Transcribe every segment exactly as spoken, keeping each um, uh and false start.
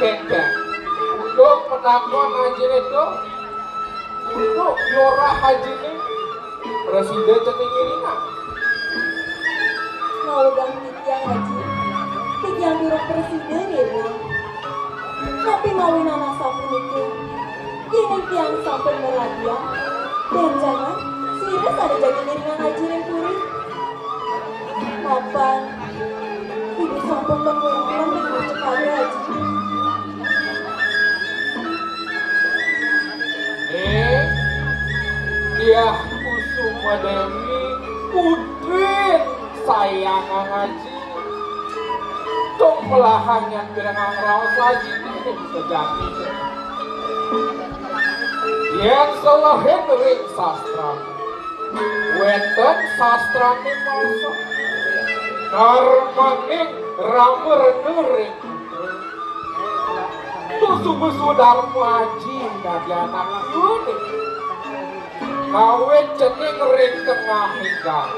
Kéngkén. Untuk penakon Haji itu, untuk yorah Haji ini, presiden cening iringan. Ngawedang titiang, Haji. Titiang durung presiden iringan. Tapi mawinan asapunika, yén titiang sampun maradian, bénjangan sira sané jagi ngiringang Haji ring puri. Mapan, ibu sampun mengundang ring pucuk kali, Haji. Eh, Diah Kusuma Dewi, putri sayangan Haji. Tung melahan nyén pirengang raos Haji, ini bisa jadi. Yén selehin ring sastra, wénten sastrané masa. Karmaning rama rena ring Tuh suba sudarma Aji dadi anak liuné. Ngawit cening ring tengahing gang.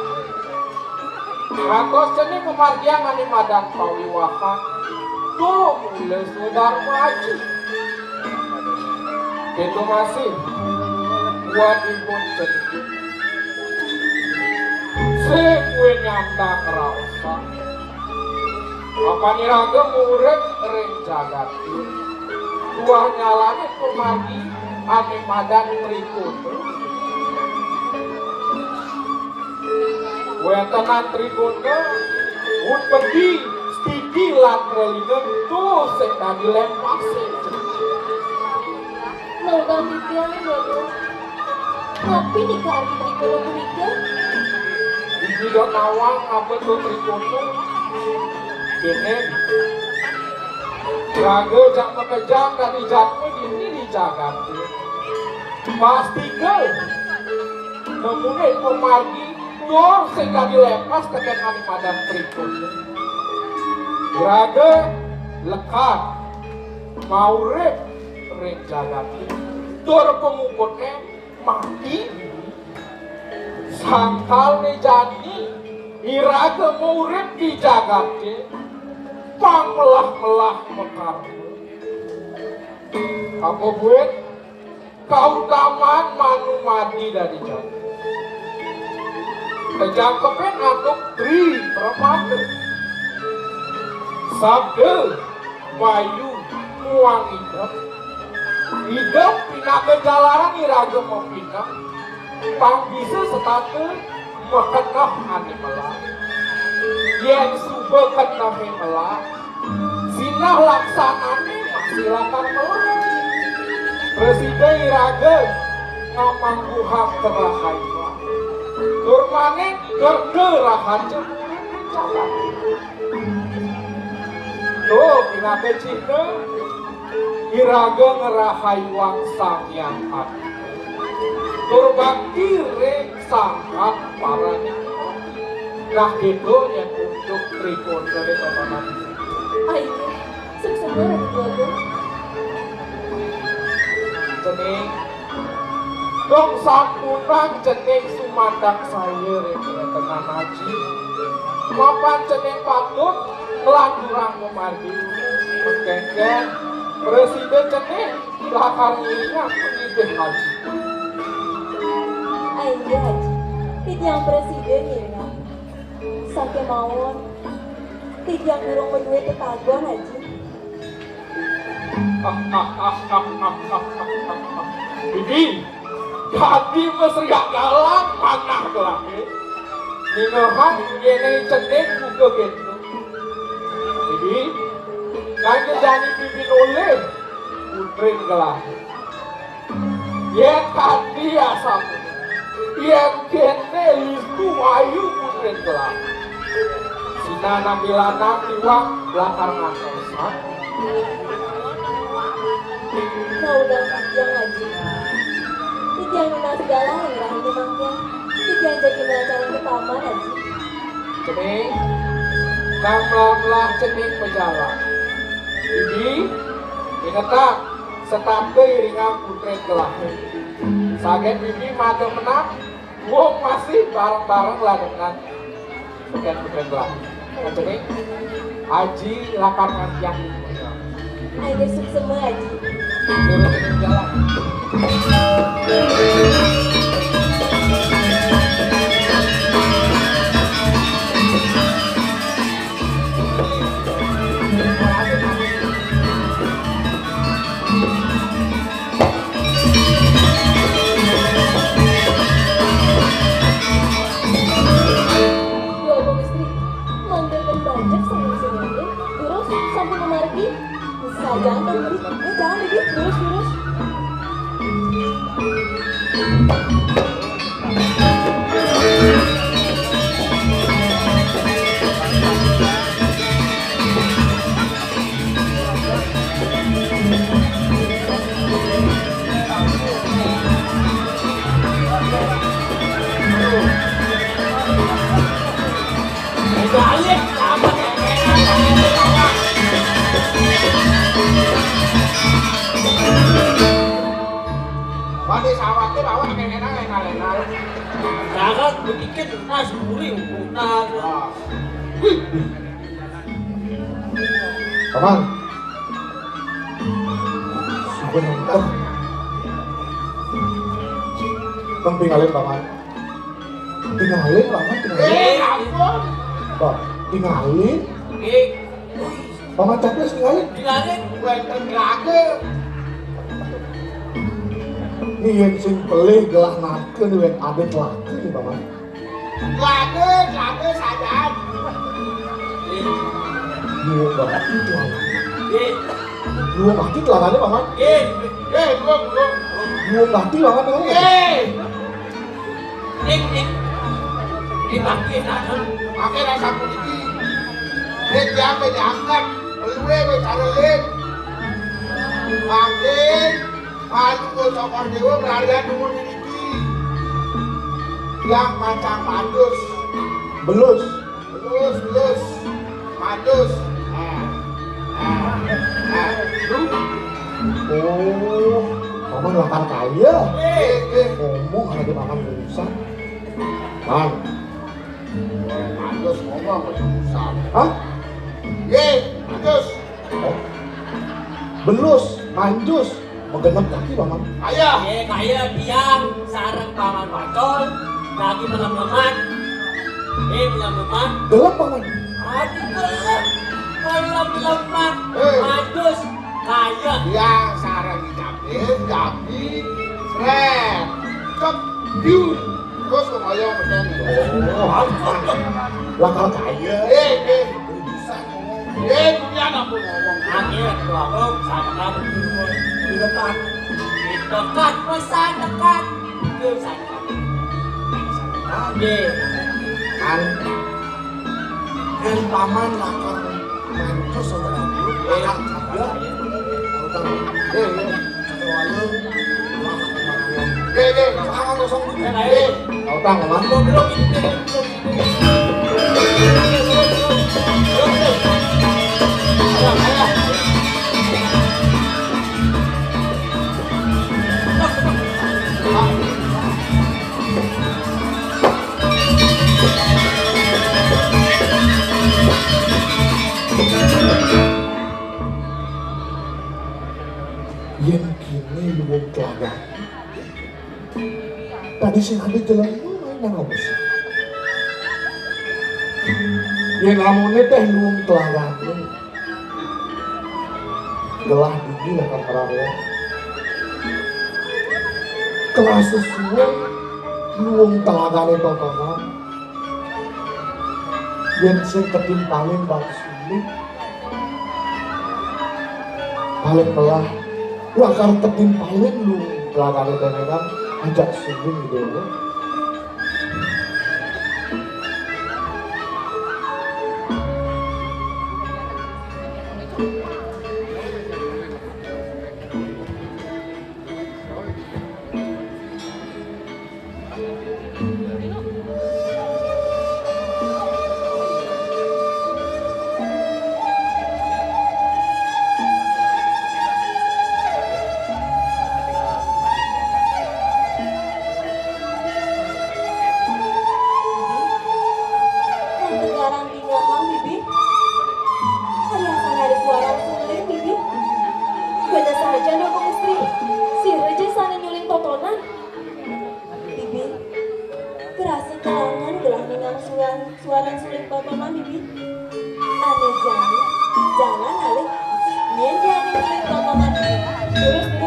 Ngantos cening pamargiang ané madan pawiwahan. Tuh mula sudarma Aji. Kéto masih buat ibun cening. Sing kuwi nyandang raosan. Apan iraga murip ring jagaté. Tuah nyalanin pamargi ané madan Trikona. Wéntenan Trikona, Utpedi, Stiti lan Pralina, tuh sing dadi lempasé. Mawinan titiang, Bapak. Napi nika arti Trikona punika? Ibi dot nawang apa to Trikona? Déné raga jak makejang dadi jadma dini di jagaté. Pastika nemunin pamargi tur sing dadi lepas tekén ané madan Trikona. Raga lekad maurip ring jagaté. Tur pamuputné mati. Sangkalné jani iraga maurip di jagaté, pang melah-melah makarma. Apa buin? Kautaman manumadi dadi jani. Kajangkepin antuk Tri Pramana. Sabda, bayu, muang idep. Idep pinaka jalaran iraga mapineh. Pang bisa setata makeneh ané melah. Yén suba kenehé melah, sinah laksanané masih lakar melah. Prasida iraga ngamangguhang karahayuan. Tur maning kerta rahaja. Tuh, pinaka cihna, iraga ngrahayuang Sang Hyang Adi. Tur bakti ring Sang Hyang Parama. Nah, kéto nyén untuk Trikona ring pamanan. Ai, suksma Ratu Agung. Cening Dong sampunang cening sumandang saya ring tengen aji. Mapan cening patut nglanturang pamargi. Mengkengken, prasida cening lakar ngiringang pangidih aji. Inggih, Aji. Titiang prasida ngiringang. Sakémaon, titiang durung madué tetagon, Aji. Bibi, dadi masriak galang panah gelahé. Ningehang yéning cening buka kéto. Bibi, nanya jani bibi nolih putrin gelahé. Yén kadi asam, yén kéné listu ayu putrin gelah. Sinah napi lanang tiwang lakar ngantosan. Nah, udah titiang, Aji. Titiang nunas galah ngrahina mangkin. Titiang jagi malantaran ka taman, Aji. Cening, nang melah-melah cening majalan. Bibi, ingetang, setata iringang putrin gelahé. Saget bibi mada menang, wong masih bareng-bareng lah dengan saget putrin gelahé. Nah, cening, aji lakar ngantiang. Ayo, suksema, Aji. Duh, Bang Istri, manggakan bajak sambil sinambi, terus sampai memargi. Jangan, Bang Budi. Eh, jangan, Budi. Lurus, lurus. Pada sawatnya bawa enak-enak, enak-enak. Jangan sedikit, mas, guring, putar. Wih. Paman. Sudah nonton. Bang, tinggalin, Paman. Tinggalin, Paman, tinggalin. Eh, ampun. Bang, tinggalin. Eh. Paman Capres tinggalin. Tinggalin. Wénten telaga. Nih, yang sing pelih gelah nake nih, wénten adat laki nih, Paman. Telaga, telaga sadaan. Dua bati telaga. Dua bati telagane, Paman. Eh, dua, dua. Dua bati, Paman, dua. Eh. Ning, ning. Ning, mangke, Raden. Mangke, Raden, sapuniki. Ning, tiang wis diangkat. Luwe wis carelin. Mangke, Palungguh Cokor Dewa, melarian dumun niki. Tiang mancang mandus. Belus. Belus, belus. Mandus. Ah. Ah. Ah. Oh, Paman lakar kaya. Eh, eh. Ngomong ada Paman urusan. Man. Mandus ngomong urusan. Hah? Ye, mandus. Oh. Belus, manjus, menggenep kaki, Paman. Kaya. Eh, kaya tiang sareng Paman Pacul, lagi melem-leman. Eh, melem-leman. Gelem, Paman. Aduh, gelem. Melem-leman. Eh. Mandus, kaya. Tiang sareng Ijabin, Jabi, Sret. Cep, biu. Terus kok ayo mesen. Oh, lakar kaya. Eh, eh. Bisa ngomong. Eh, kuwi anak ngomong. Angel, ketua, oh, sana kan. Di depan. Di dekat, pesan dekat. Itu sana. Angel. An. Kan paman lakar. Mancus saudara. Lakar kaya. Utang. Eh, eh. Ketua lu. Eh, eh, tangan kosong dulu. Eh, eh. Utang, Paman. Yen kene luwung telaga. Tadi sing ade jelema nang apa sih? Yen amune teh luwung telagane. Gelah digi lah kan perang ya. Kelas sesuai luwung telagane tontonan. Yen sing ketimpalin bang sulit. Paling pelah. Wah, karo ketimpalin lu. Telagane tenengan ajak suling gitu ya. Tontonan, Bibi. Ané jani jalan alih. Nyén jani nyuling tontonan, Bibi. Terus, terus.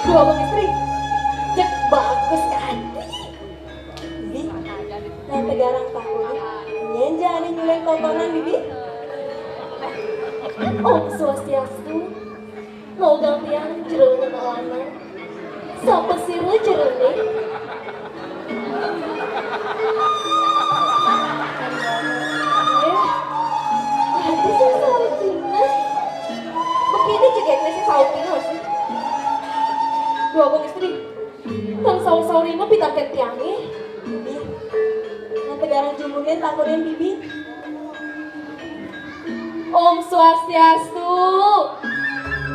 Duh, Abang Istri. Cék bagus kan? Ih, nang tegarang tahu. Nyén jani nyuling tontonan, Bibi. Om Swastiastu. Maogang tiang jero anak lanang. Sapasira jeroné? Eh, adi sing saut dina? Begini jegégné sing saut dina, sih. Duh, Abang Istri. Tan saur-saurina pitakén tiangé. Bibi, nang tegarang jumbunin takonin, Bibi. Om Swastiastu.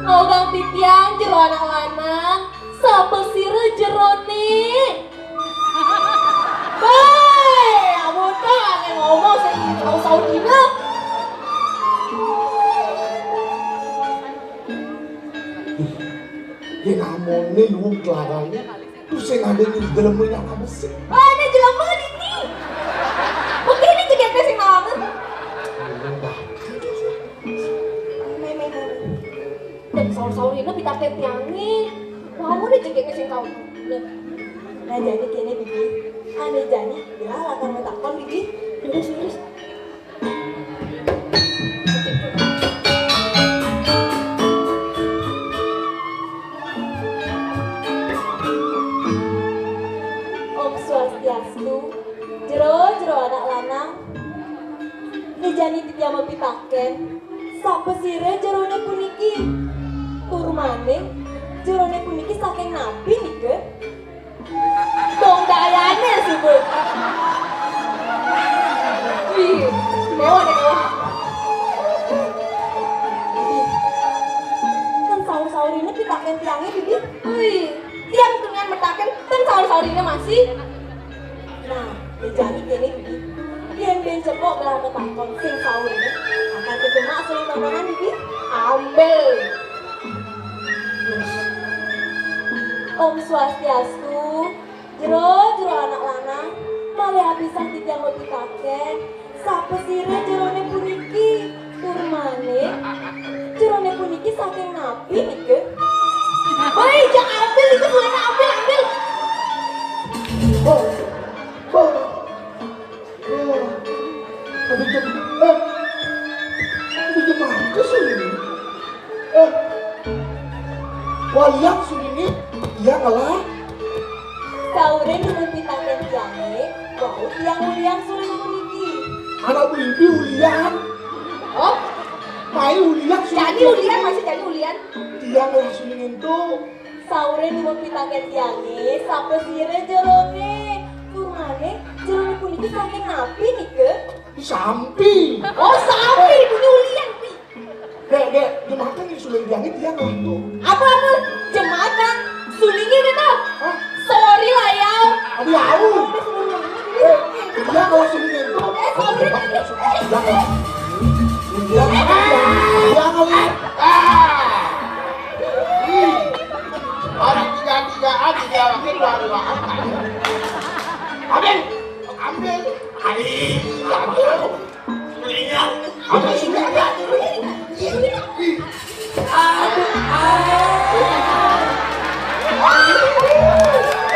Maogang titiang jero anak lanang, sapasira jeroné? Baé, amun to angin ngomong sing saur-saur dina. Yén amoné luung klarané, terus sing ada di jelema yang apa sih? Oh, ada jelema di sini. Oke, ini jegégné sing nawangun. Méh, méh, méh. Dan saur-saur ini pitakén tiangé. Mau deh jegégné sing tahu. Nah, jadi kéné, Bibi. Ané jani, bila lakar matakon, Bibi. Terus, terus. Om Swastiastu, jero-jero anak lanang. Né jani titiang mapitakén, sapasira jeroné puniki? Tur malih, jeroné puniki saking napi nika? Dong dayané suba. Wih, mewah deh, mewah. Wih, kan saur-saur ini pitakén tiangé, Bibi. Wih, tiang tunian mataken, kan saur-saur ini masih. Nah, jani kéné, Bibi. Yén bén cepok gelah matakon sing saur ini, akan kajemak suling tontonan, Bibi. Ambil. Om Swastiastu, jero-jero anak lanang, malih apisan titiang mapitakén, sapasira jeroné puniki? Tur malih, jeroné puniki saking napi nika? Woi, jak ambil itu, sulingné ambil, ambil. Oh, oh. Oh, aduh, jem-, eh, aduh, jemaka sulingné. Eh, waliang sulingné, iya ngelah. Sauré nuhun pitakén tiangé, wau tiang ulian suling puniki. Anak bibi ulian. Oh, main ulian suling. Jani ulian, masih jani ulian. Tiang ngelah suling énto. Sauré nuhun pitakén tiangé, sapasira jeroné? Tur malih, jeroné puniki saking napi nika? Sampi. Oh, sampi, puniki ulian, Pi. Dék, dék, jemaka suling tiangé tiang ngelah to. Apa, apa? Jemaka sulingé kéto? Hah? Sorry lah ya. Aduh, au. Eh, tiang ngelah suling énto. Eh, sorry. Tiang ngelah. Tiang ngelah. Tiang ngelah. Ah. Ih. Orang tiga-tigaan, tiga laki, dua-duaan. Ambil, ambil. Ai, ambil. Mendingan. Ambil sudah, ambil. Aduh, aduh.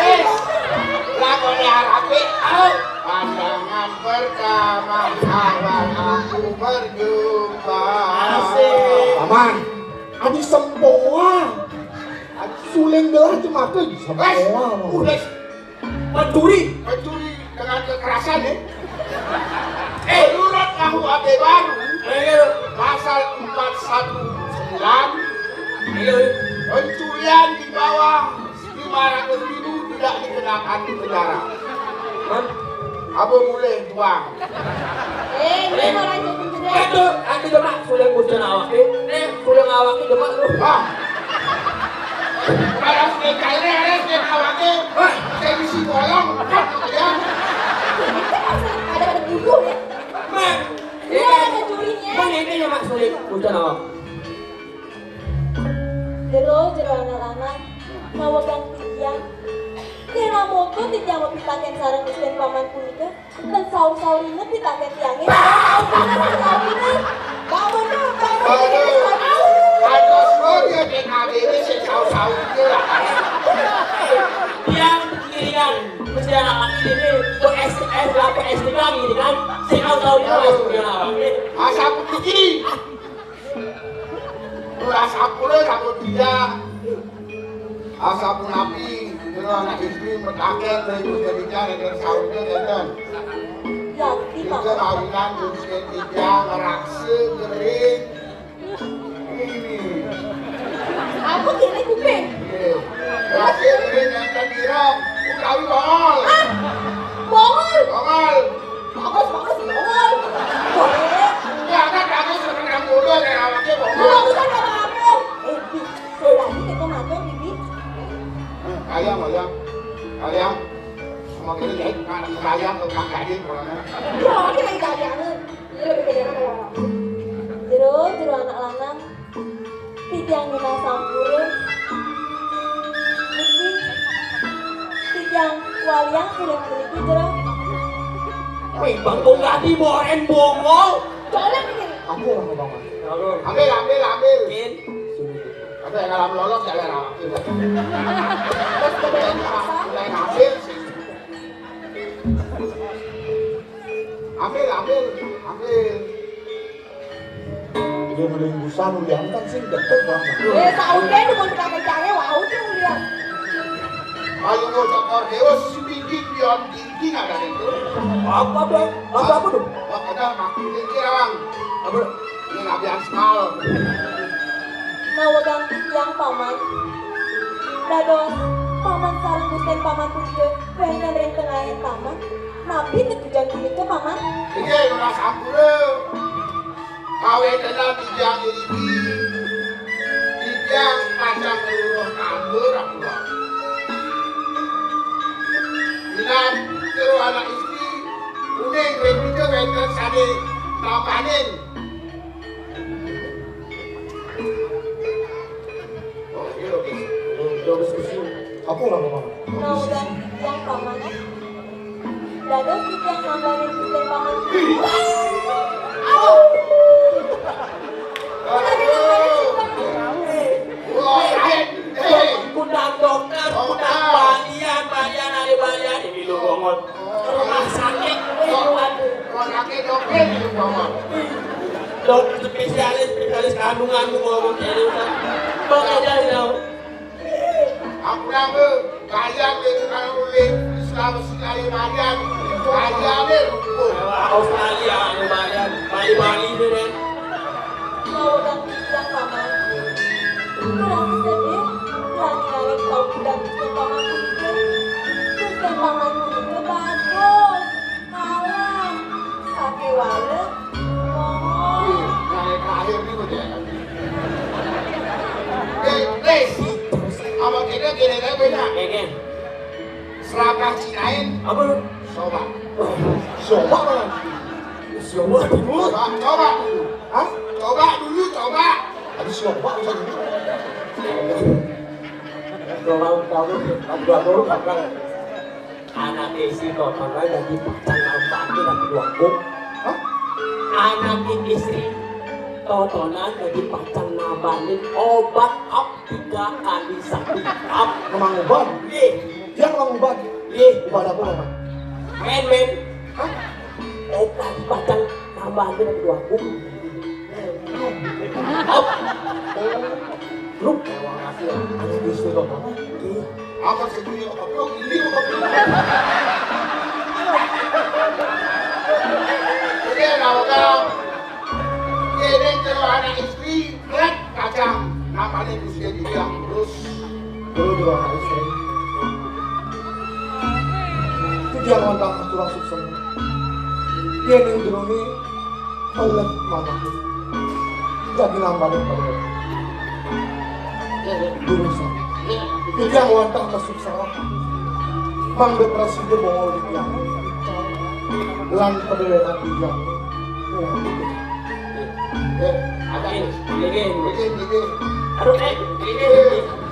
Eh, lakonnya rapi. Au. Pandangan pertama awal aku berjumpa. Asik. Paman. Adi sempoa. Suling gelah jemaka sempoa. Udah. Pencuri. Pencuri dengan kekerasan, ya. Eh, menurut kamu Abe Baru, eh, iya, pasal empat satu sembilan, iya, pencurian di bawah lima ratus ribu tidak dikenakan penjara. Hah? Abe mulai juang. Eh, ini orang yang pencuri. Aduh, aku demak sudah kucing awak ni. Nih, sudah ngawak ni demak lu. Wah. Kalau sudah cair, ada sudah awak ni. Wah, saya isi bolong. Ya. Ada pada duduk ya. Mak, iya, ada curinya. Mak, ini ya, Mak, sulit. Kucing awak. Jero, jero anak lanang, mawegang titiang. Kira mongko titiang mapitaken sareng Gusten Paman punika, ten saur-saurina pitaken tiange, saur-saurina, saur-saurina. Bangun, bangun, aduh, aduh, oh, dia T K B ini sing saur-saur itu lah. Tiang pikiran, mesti anak ini, ke S S, ke S tiga gitu kan. Sing saur-saurina, S tiga. Asal pikir. Ora sampune sampun tidak. Asapunapi, kula anak istri metaken dari Gusti Rijal enten sautnya enten. Ya, kita. Kita kawinan Gusti Rijal ngerakse gering. Ini. Aku gini kuping. Iya. Ngerakse gering enten ireng. Utawi bongol. Ah, bongol. Bongol. Bagus, bagus, bongol. Boleh. Ya, kan bagus, seneng bodoh, kayak awaknya bongol. Bagus kan kata aku. Eh, Bi, saya lagi kita makan, Bibi. Eh, ayam, ayam. Ayam. Sama kita jadi anak ayam, tukang gading, pokoknya. Ya, oke, lagi ayam. Iya, lebih gede anak orang. Jero, jero anak lanang. Titiang minang sampura. Niki titiang waliang silih puniki, jero. Wih, Bang Bongkati boren bongol. Jalan ini. Ambil, Bang Bongol. Ambil, ambil, ambil. Kin. Sini. Ada yang ngalam lolos, jalan awak. Terus kemudian, udah ambil, sini. Ambil, ambil, ambil. Dia mending busan ulian kan sing deket banget. Eh, saudé dukun tukang kencangnya, wau tuh ulian. Ayo, mau cokor dewa, speaking beyond thinking ada itu. Apa, Bang? Apa, apa tuh? Apa ada makin pikir, Bang? Apa? Ini Nabi Asmal. Mawegang titiang Paman. Dados Paman sareng Gusten Paman punika wénten ring tengahing taman. Napi tetujon punika, Paman? Inggih, nunas ampura. Kawéntenan titiang iriki, titiang pacang ngluruh kamba, Ratu. Minab jero anak istri, uning ring punika wénten sané nampanin. Oh, iya, oke. Udah diskusi. Aku nggak mau. Nah, udah yang paman. Dados titiang nambahin Gusti Paman. Au! Udah ditambahin si Paman. Wah, eh, eh. Kutang dokter, kutang balian, balian, ada balian. Ini lu bongol. Rumah sakit, eh, aduh. Rumah sakit, dokter, ini bongol. Dokter spesialis, spesialis kandungan, gua ngomong serius. Bang aja, you know. Aku nama Bayan, dia tukang nulis Islam sekali Bayan. Bayan dia lupa. Australia, ada Bayan. Bali-Bali dia, kan. Kalau udah bilang paman, kurang sedih, kurang ngalih kau bilang ke paman itu. Terus ke paman itu bagus. Alah, sakéwala ngomong. Wih, yang terakhir nih, Bang, ya. Eh, Lis. Apa kita gini, kan, beda? Gini. Serakah Cinain. Apa lu? Coba. Coba, Bang. Coba dulu. Coba, coba dulu. Hah? Coba dulu, coba. Habis coba, bisa dulu. Coba, coba. Coba dulu, coba. Anake si Totonan dadi pacang nambahin Ratu Déwa Agung. Hah? Anake istri Totonan dadi pacang nambahin obat Aptika kali satu. Ap- Memang obat? Nggih. Dia memang obat? Nggih. Obat apa, Bang? Men, men. Hah? Obat pacang nambahin Ratu Déwa Agung. Lu. Apa sih ini? Ini. Jadi, kalau kau ini, kalau anak istri, lihat kacang, namanya Gusti Rijal terus. Dulu di ruang istri. Itu dia ngontrak kurang sukses. Dia yang dulu nih. Pelek mana? Jadi nambah pelek. Guru saya. Ijang wantah masuk salah. Mang depresi dia bongol di tiang. Lan pada lewat ijang. Eh, ada ini. Ini, ini. Aduh, eh, ini.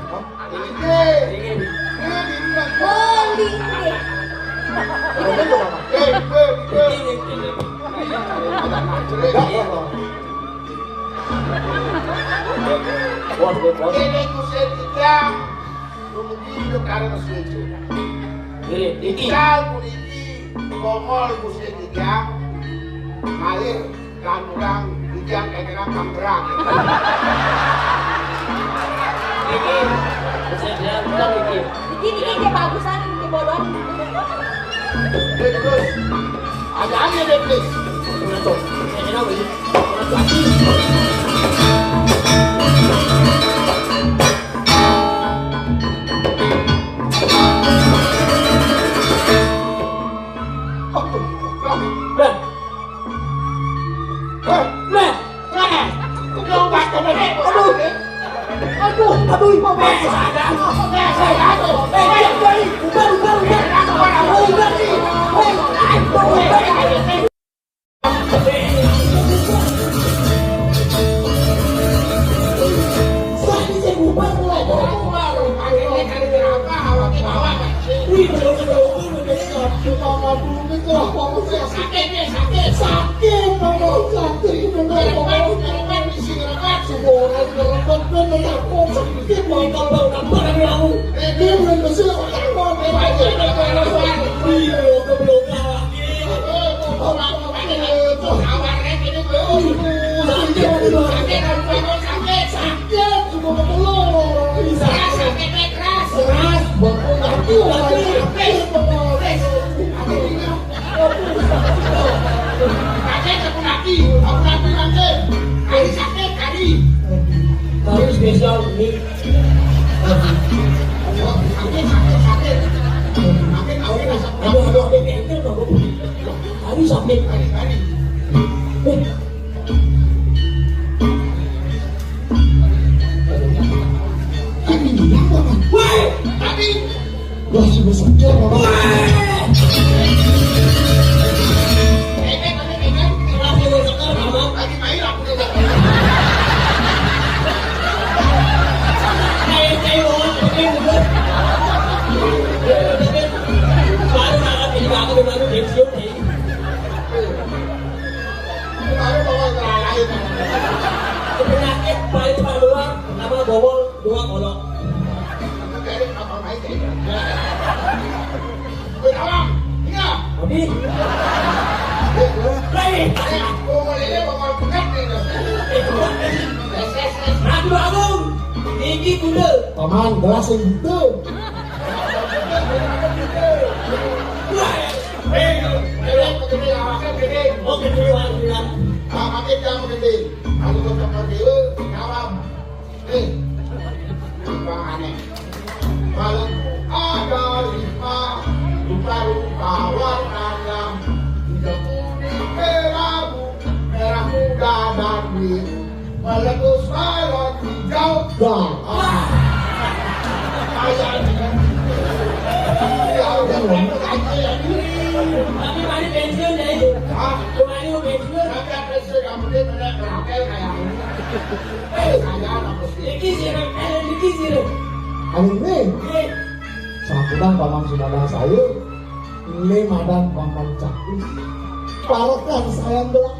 Hah? Ini. Ini. Ini. Ini. Ini. Ini. Ini. Ini. Ini. Ini. Bos, bos, bos. Ini ku sedikit. Dumugi ka karena suci. Nggih, niki. Misal puniki, bongol Gusti Titiang, malih lan urang Titiang kakenang panggerak. Niki, Gusti Titiang, bener niki. Niki, niki, niki bagusan, niki bodoh. Nggih, terus. Ada aja deh, please. Betul. Saya kenal, Pak. Nah. Nah. Nah. Aduh. Aduh, aduh, Imam. Eh, eh, eh, eh, bubar, bubar, bubar. Bubar, bubar. Eh, aduh, bubar. Tapi spesial ini. Aduh, aduh, aduh, aduh, aduh. Tadi sakit. Tadi, tadi. Eh. Tadi bilang apa? Woi, tadi. Wah, sudah sakit, Bapak. Woi. Penyakit paling paling luar, nama bawol, dua kolok. Wis, awak. Iya. Abi. Hei. Ayo, pokoknya ini bakal bener nih, Mas. Aduh, Agung. Iki kuda. Paman, gelas yang gitu. Wah. Hei, hei, gede, awaknya gede. Oh, gede, wah, gila. Awaknya jangan gede. Aku tetap gede, kawan. Eh, bapakné. Kalau ada lima, rupa-rupa warnanya, hijau, kuning, kelabu, merah muda dan biru, meletus balon hijau. Dah. Ah. Kayak ini. Ya, udah, udah, udah, udah. Tapi mana pensiun ya itu? Hah? Kemarin mau pensiun? Tapi ada pensiun, yang penting benar, berakhir kayak ini. Niki sira, eh, niki sira. Anu ini, sambutan Paman Sumana saya, ini madan Paman Cakis. Parekan saya ndelok.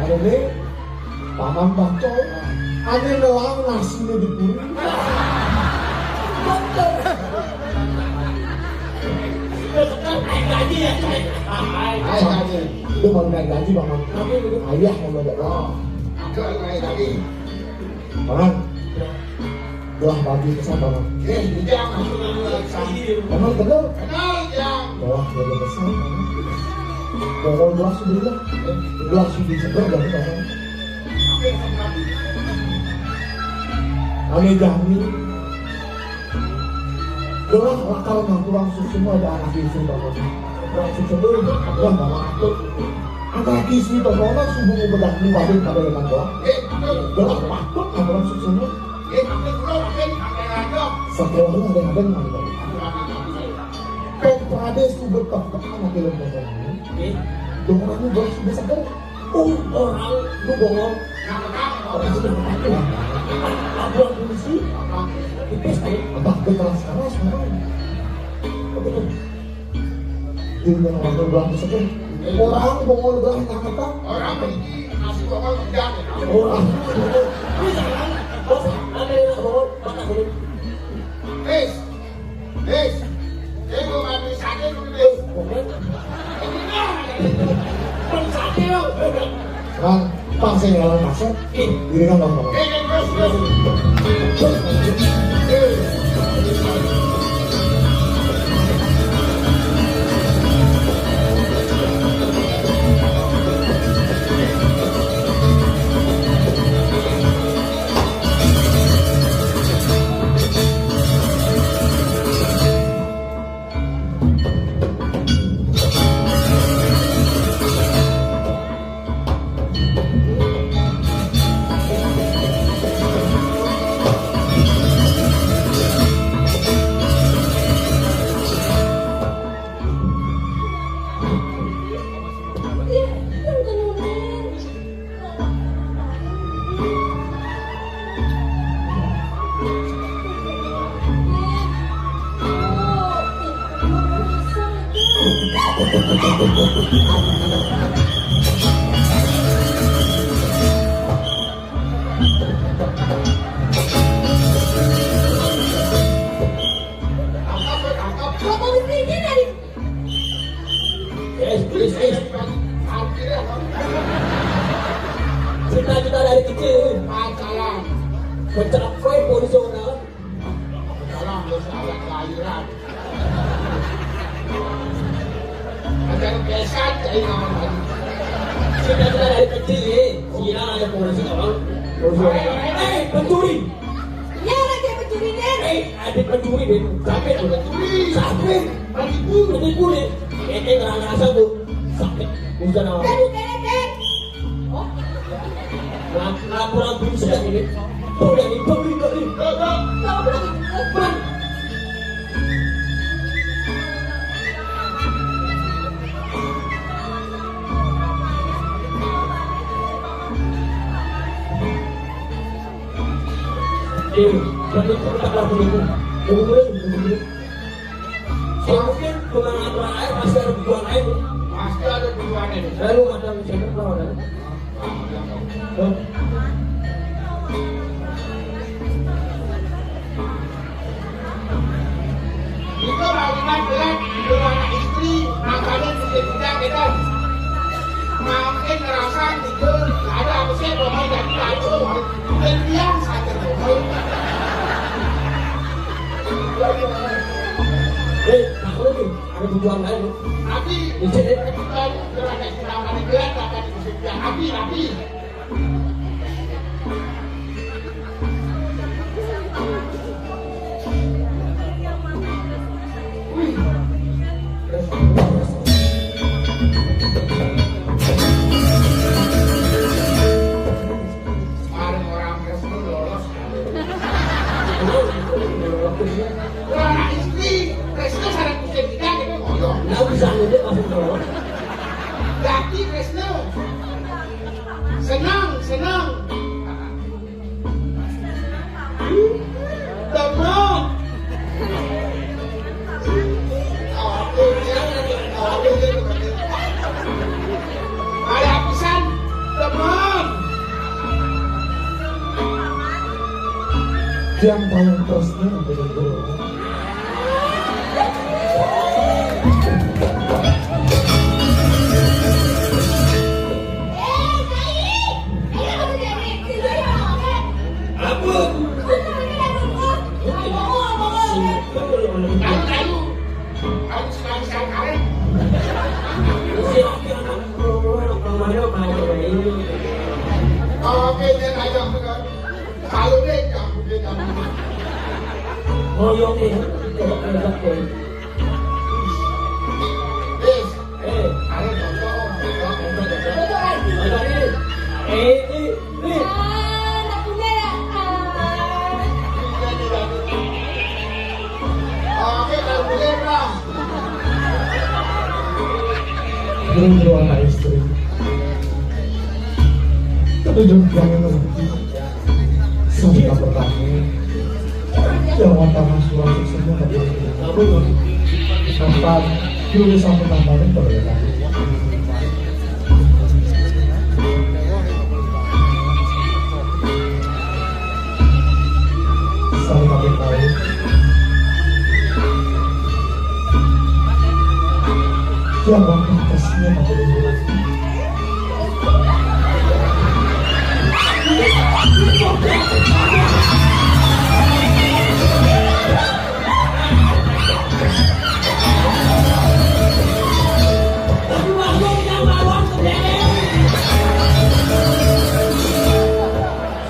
Anu ini, Paman Bacol. Anu nelang nasi ini di puri. Hai, hai. Itu baru naik gaji, Paman. Ayah mau belajar. Oh. Ada naik gaji. Paman, belah bagi pesan, Paman. Eh, jangan. Paman, bener? Kenal, Jang. Belah bagi pesan, Paman. Jangan belah sudah lah. Belah sudah sebelah dari, Paman. Ane jami. Belah lakal nang kurang susu ada anak itu, Paman. Kurang susu, Paman. Anak istri to, ana subuh bedak ni wadon pada dengan doang. Nggih, betul. Doang patut laporan suksema. Nggih, tapi kula mungkin sampai rada. Sekolah ada-ada nang. Kok pada subuh kok anak film pada. Nggih. Dong orang ni baru subuh sadar. Oh, orang lu bongol. Orang sudah ketakuan. Laporan polisi. Tipis, eh. Abah, gue keras-keras, sekarang. Betul. Di rumah orang tua bilang, "Sepi." Orang bongol belah, nang apa? Orang mriki nasi bongol, kerja. Orang. Ini jangan. Bos, ada yang bongol, mana boleh? Wis. Wis. Ini mau mati sakit, wis. Bongol. Ini kan. Pun sakit, loh. Kan, pas saya ngalah masuk, ih, diri kan bongol. Ini terus, terus. Yes, yes, yes. Cita-cita dari kecil. Pacaran. Mencapai polisi orang. Pacaran, terus awet lahiran. Ada besan, saya nama tadi. Cita-cita dari kecil, ya. Kira ada polisi orang. Polisi orang. Eh, pencuri. Ya, lagi pencuri, Den. Eh, ada pencuri, Den. Sampai pencuri. Sampai. Penipu. Penipu, Den. Eh, eh, ngerasa, Bu. Sakit. Urusan apa? Aduh, Den, Den. Oh. Lap-, laporan polisi lagi, Den. Tuh, Den, tuh, tuh, tuh, tuh. Tuh, tuh. Tuh, tuh. Bang. Eh, berarti kita tak pernah menunggu. Tunggu dulu, tunggu dulu. Saya mungkin pengamat air pasti ada tujuan lain. Pasti ada tujuan ini. Lalu ada misalnya apa ada? Hah? Itu lawinan berat, dua anak istri, makanya bisa tidak kita. Makin ngerasa gitu, ada apa sih, pokoknya jadi tahu. Mungkin dia sadar, pokoknya. Eh, tak perlu nih, ada tujuan lain, loh. Tapi, di sini, kita berada di lapangan gelap, akan bisa tidak rapi, rapi. Bareng orang Kristen lolos. Orang istri Kristen sareng Kristen kita, kita ngoyo. Lah, bisa ngene masuk lolos. Laki Kristen. Senang, senang. Teman. Ada pisan, teman. Tiang paling terusnya betul. Ampun. Ayo, ayo. Ayo, silakan, silakan. Oke, dia ngajak juga. Kalau dia, kamu dia, kamu. Oh, iya, oke. Wis. Eh. Ayo, cocok. Eh, eh, eh. Ah, nggak punya ya? Ah. Oke, kalau boleh, Bang. Belum dua anak istri. Tapi belum jangan. Sampai tak bertanya. Yang mata mas suara semua tak boleh. Sampai dulu sampai tambahnya terlalu. Saling ambil tahu. Yang waktu kasihnya tak boleh.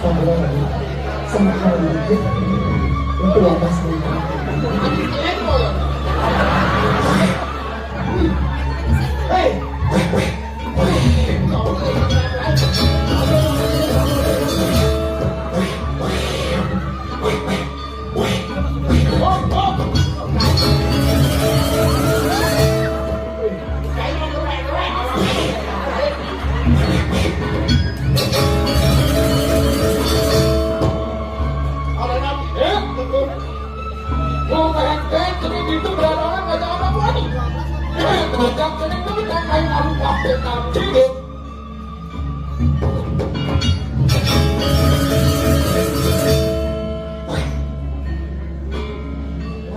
Sambungan lagi. Sama kalau dikit. Itu lantas nih. Hei.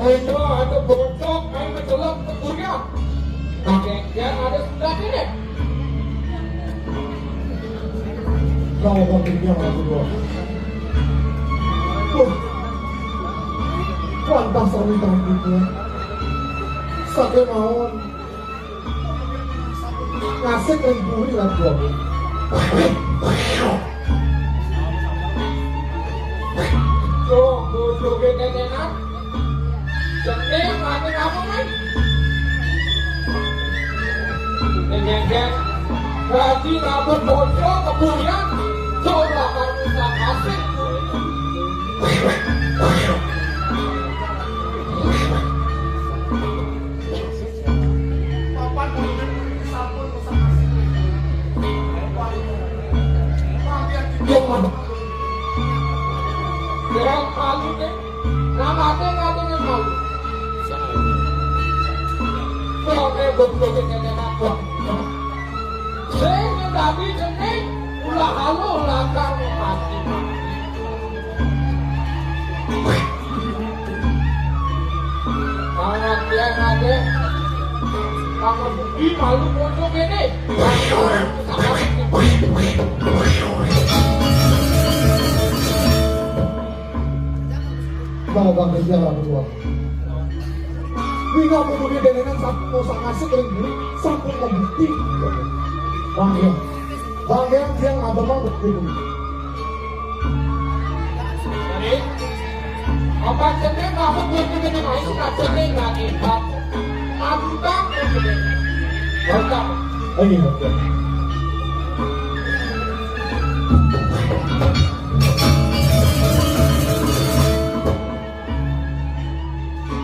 Ayo, ada bocok, ayo mencelok ke kuliah. Pakai dia ada sudah ini. Kalau mau pikir aku dua. Wah, pantas aku tangkutnya. Sakit mawon. Ngasih ring buri lan buah. Tuh, bojoke Tetenan. Jeneng ane ngapa, Mas? Nengengken. Dadi ngabur bojo kebuyan. Coba kamu kasih. Papan sampun rusak asik. Yang mana? Yang paling, eh, namanya, namanya malu. Soalnya betul-betul nenek apa? Sing ngendani jeneng ulah aluh lakang mati. Mangan dia ngade. Kamu bukti malu bodoh gede. Mau bang kerja lah berdua. Wina pemuda dengan satu kosa kasih kering dulu, sampun membukti. Bang ya. Bang ya, dia nggak demam bukti dulu. Jadi, apa jeneng kamu bukti dengan lain, nggak jeneng lagi, Pak? Aku tak bukti. Lengkap. Ini bukti.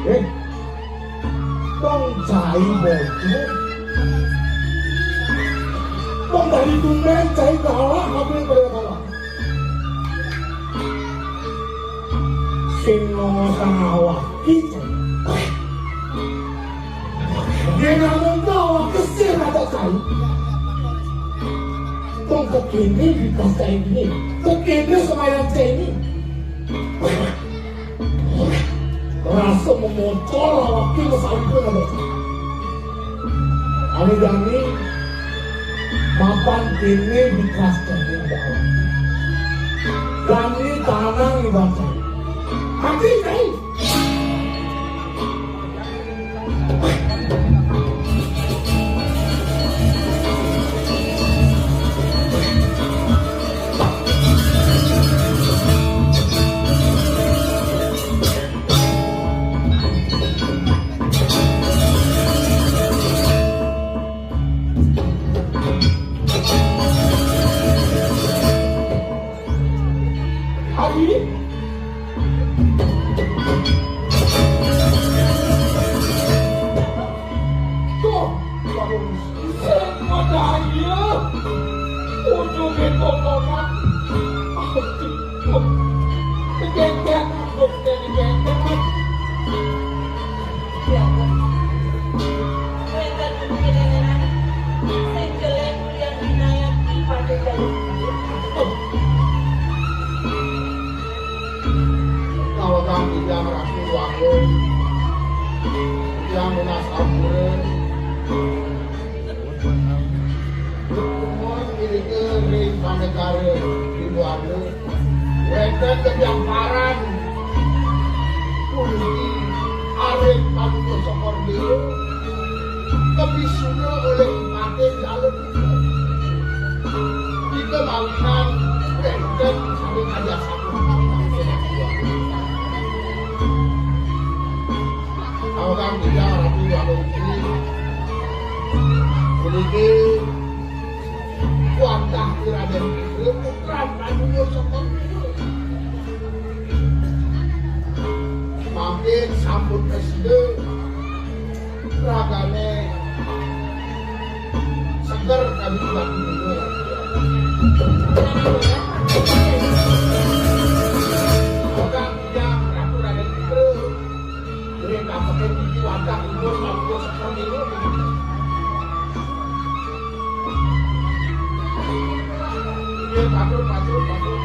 Eh, tong cai bocor. Tong dari tumben cai kalah, apa yang pada kalah? Sing ngomong awak kita. Dia ngomong awak kesir atau cai. Tong kekini di pas cai ini. Kekini semayan cai ini. Rasa memocol awaknya mesampun ada. Ane dani mapan kene di kelas kene ada. Dani tanang di bangsa. Hati kai. Titiang Ratu Agung, titiang nunas ampura. Nuhun irika ring panegara Hinduana. Wénten titiang paran puniki arit Paduka Cokor Dewa kabisuna olih Patih Jala Tika. Tika mawinan wénten sané kadi asapunika. Awang titiang Ratu Wadon Giri. Puniki wantah Radén Indra, putran Ratu Yosakti. Mangkin sampun prasida ragané seger kadi tulang. Awang titiang Ratu Radén Indra. Ring kapeké niki wantah umur sampun seperti ini. Nggih, matur, matur, matur.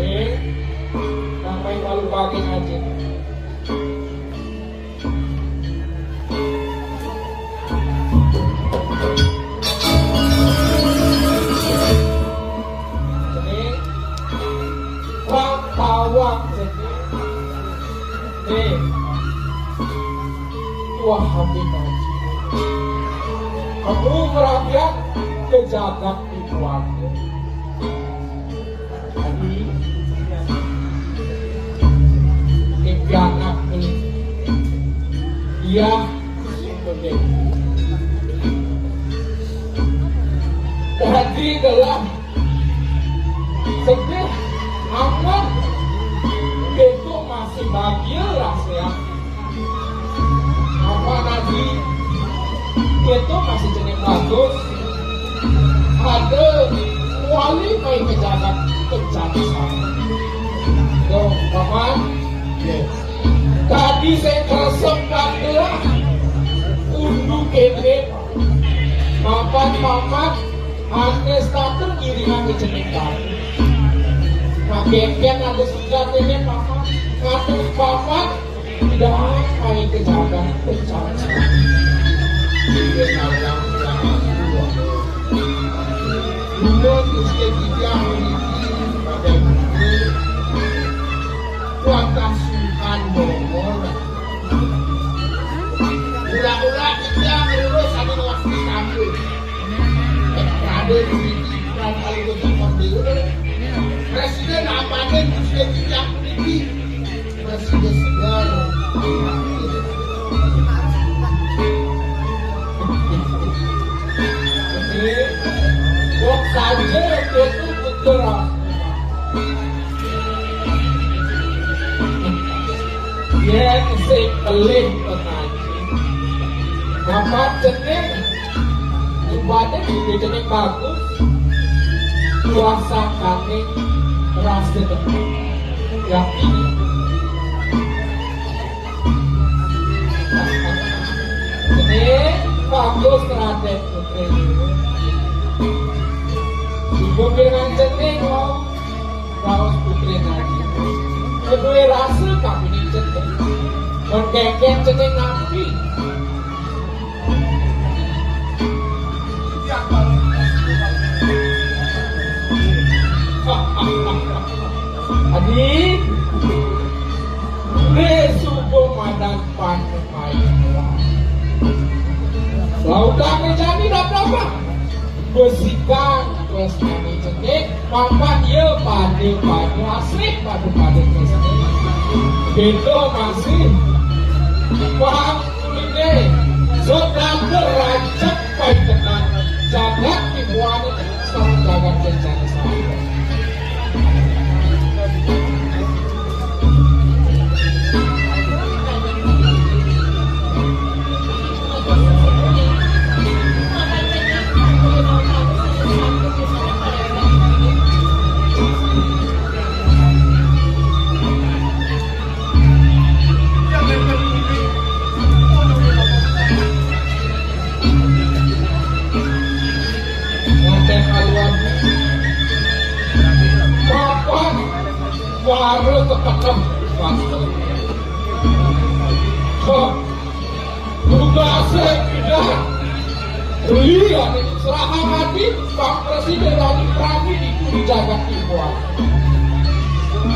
Eh, ngapain malu pakai aja? Sini, wang tawang sini. Nih. Wah, habis ngaji. Kamu merhatiin ke jagat di keluarga. Tadi, impian aku, iya, jadi adalah sedih amat, itu masih bahagia lah, ya. Apa tadi? Itu masih jenis bagus. Ada wali mai pejabat, pejabat sana. Tuh, Paman. Yes. Tadi saya keresep kandela. Undu kene. Paman, paman. Ané status ngiringang ke jenis bagus. Nah, kengken ada sudah ini, paman. Ngatur paman. Dah, mai ke jagat, pencang. Dua Gusti Titiang niki bagai bukti kuatah sungkan bongol. Mula-mula titiang ngurus anu waktu sambil. Raden niki bukan kali itu. Presiden apanin Gusti Titiang niki. Masih segar. Kok saja itu betul. Yén sing pelih pengaji. Apa jenis? Ibadah di jenis bagus. Puasa kami rasa demen. Yakin. Ini bagus terhadap putri. Ibu bilang jening mau raos putri ngaji. Kedua rasa kami ini jening. Mengkengkeng jening nabi. Adi, Yesu komandan pan. Lautang rejani dak dapat. Besikan terus kami cenik, papan ia pada-pada asli pada-pada terus. Beda masih. Paham kulitnya. Saudara rancak pai tenang. Jagat di buana, sekarang jagat rencana saya. Para kekenem. Tugasé udah beli ya, serahang hati Pak Presiden dari Pradi itu di jagat Timur.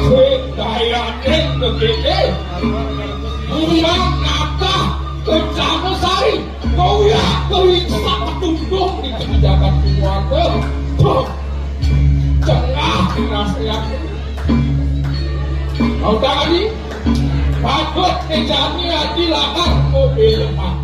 Sedayanin ke gede, buang natah ke Janosari, kau ya kau iksa ketuntung di jagat Timur. Tuh, cengah rasanya. Mau tadi? Patut kejani adi lakar mobil, Pak.